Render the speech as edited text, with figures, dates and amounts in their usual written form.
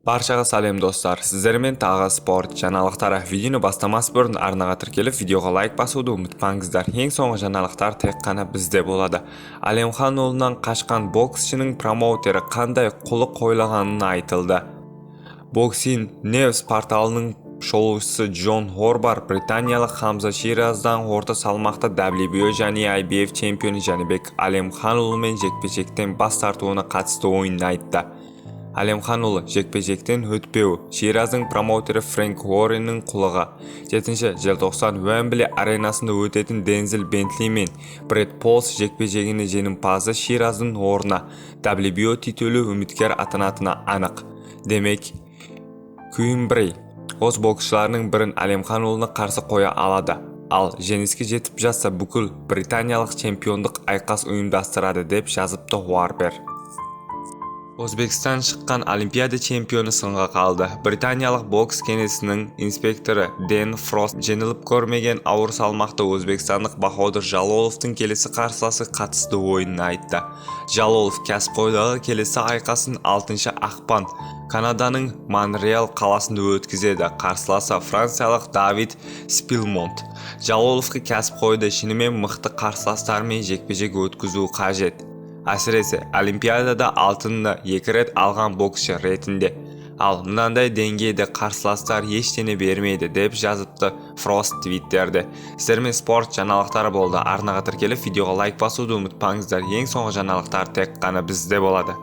Баршаға сәлем, достар! Сіздермен тағы спорт жаңалықтары. Видеоны бастамас бұрын арнаға тіркеліп, видеоға лайк басуды ұмытпаңыздар. Ең соңғы жаңалықтар тек қана бізде болады. Әлемханұлынан қашқан боксшының промоутері қандай қулық ойлағанын айтылды. Boxing News порталының шолушысы Джон Хорбар британиялық Хамза Шираздан орта салмақта WBO және IBF чемпионы Жәнібек Әлемханұлымен жекпе-жектен бас тартуына қатысты ойын айтты. Әлемханұлы жекпе-жектен өтпеуі — Шираздың промоутері Фрэнк Уорреннің қулығы. 7 желтоқсан Уэмбли аренасында өтетін Дензел Бентли мен Брэд Полс жекпе-жегінің жеңімпазы Шираздың орнына WBO титулы үміткер атанатыны анық. Демек, Куимбрей өз боксшыларының бірін Әлемханұлына қарсы қоя алады. Ал жеңіске жетіп жатса, бүкіл британиялық чемпиондық айқас ұйымдастырады, деп жазыпты Уарбер. Өзбекстан шыққан Олимпиада чемпионы сынға қалды. Британиялық бокс кеңесінің инспекторы Дэн Фрост жеңіліп көрмеген ауыр салмақты өзбекстандық Баходир Жалоловтың келесі қарсыласы қатысты ойын айтты. Жалолов кәсіпқойдағы келесі айқасын 6 ақпан Канаданың Монреал қаласында өткізеді. Қарсыласы — франциялық Давид Спилмонт. Жалоловқа кәсіпқойда шынымен мықты қарсыластармен жекпе-жек өткізу қажет. Әсіресе Олимпиадада алтынны екі рет алған боксшы ретінде. Ал мынандай деңгейде қарсыластар ештеңе бермейді, деп жазыпты Фрост Твиттерде. Сіздермен спорт жаңалықтары болды. Арнаға тіркеліп, видеоға лайк басуды ұмытпаңыздар. Ең соңғы жаңалықтар тек қана бізде болады.